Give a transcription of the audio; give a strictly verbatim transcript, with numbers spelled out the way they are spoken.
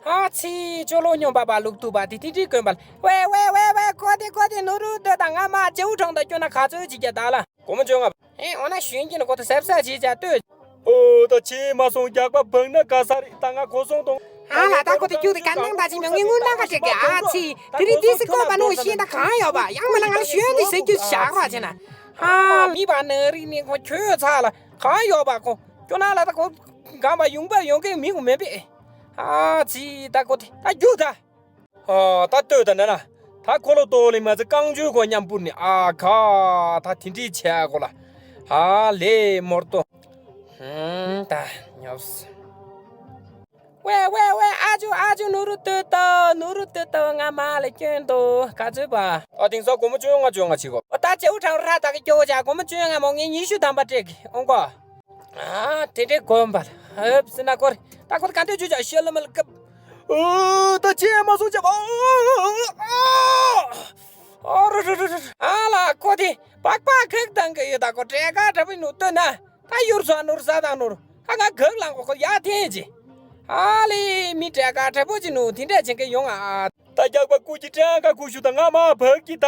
ཨ་ཙི། ཅོ་ལོ་སྨྱོན་པ་པ་ལུག་ཐུག་པ་དེ་དེ་འདྲའི་དགོན་པ་ལ། ཝེ་ཝེ་ཝེ་ཝེ། ཁོ་དེ་ཁོ་དེ་ནོར་བུ་སྟོད་དང་ང་མ་ཇེའུ་གྲོང་དུ་སྐྱོད་ན་ག་ཚོད་ཅིག་རྒྱ་ད་ལ། སྒོར་མོ་བཅོ་ལྔ། ཨེ་འོ་ན་ཞུན་གྱི་ནི་ཁོ་ད་གཟབ་གཟབ་བྱེད་བྱ་ལྟོས། ཨོ་ད་ཁྱེད་མ་སོང་རྒྱག་པ་བང་ན་ག་ས་རེད། ད་ང་གོ་སོང་དང་། ཨ་ལ་ད་ཁོ་དེ་རྒྱུག་དེ་ག་ནང་ད་ཅི་མྱོང་ངའི་དངུལ་ནང་ག་ཅིག་གི། ཨ་ཙི། དེ་རིང་དེ་སི་ཀོ་པ་ནོ་ཤེས་ད་གང་ཡོད་པ། ཡང་མིན་ན་ང་ལ་ཞུན་དེ་ཟེར་རྒྱུ་བཞག་པ་བྱས་ན། ཨ་མི་པ་ནི་རིག་ནི་ཁོ་ཁྱོད་ཚ་ལ་གང་ཡོད་པ། ཁོ་ཁྱོད་ན་ལ་ད་ཁོ་གང་པ་ཡོང་པ་ཡོང་གི་མི་གོ་མེད་པས། ཨ་ཙི། ད་ཁོ་དེ་ད་རྒྱུག་ད། ཨ་ད་ལྟོས་ད་ན་ན། ད་ཁོ་ལོ་ཏོ་ལི་མ་ཚེ་རྐང་མགྱོགས་གོ་མཉམ་སྤུར་ནི། ཨ་ཁ། ད་དེ་འདྲའི་ཆེ་ཨ་གོ་ལ། ཨ་ལེ་མོར་ཏོ། ཧུམ། ད་ཉོབས། ཝེ་ཝེ་ཝེ། ཨ་ཇུ་ཨ་ཇུ། ནོར་བུ་སྟོད་དོ། ནོར་བུ་སྟོད་དོ། ང་མ་ལ་སྐྱོན་དོ། ག་ཚོད་པ། ཨ་དེང་སང་སྒོར་མོ་བཅོ་ལྔ་བཅོ་ལྔ་བྱེད་གོ། ཨ་ད་ཇེའུ་གྲོང་ར་ད་གི་སྐྱོ་བོ་བྱ། སྒོར་མོ་བཅོ་ལྔ་མོ་ངས་ཉི་ཤུ་ཐམ་པ་སྤྲད་གི་ཨོང་གོ། ཨ་དེ་འདྲའི་དགོན་པ་ལ་ཧབ་སི་ན་ཀོར། ད་ཁོ་ག་འདོད་ཇུ་ཇ་ཤེ་ལ་མ་ལ་ཀབ། ཨོ་ད་ཅི་མ་སོང་ཅ་བ། ཨོ་རུ་རུ་རུ་རུ། ཨ་ལ་ཁོ་དེ་པག་པ་ཁག་དང་གི་ཡོད། ད་ཁོ་བྲེ་ག་དྲ་བི་ནུ་ལྟོས་ན། ད་ཡུར་སོ་ནོར་ས་དང་ནོར་ཁ་ང་གག་ལང་གོ་ཁོ་ཡ་ཐེན་ཅི། ཨ་ལེ་མི་བྲེ་ག་དྲ་བོ་ཅི་ནུ་དེ་འདྲ་ཅན་གི་ཡོང་ཨ། ད་རྒྱག་པ་ཀུ་ཅི་བྲེ་ག་ཀུ་ཤུ་ད་ང་མ་བག་གི་ད།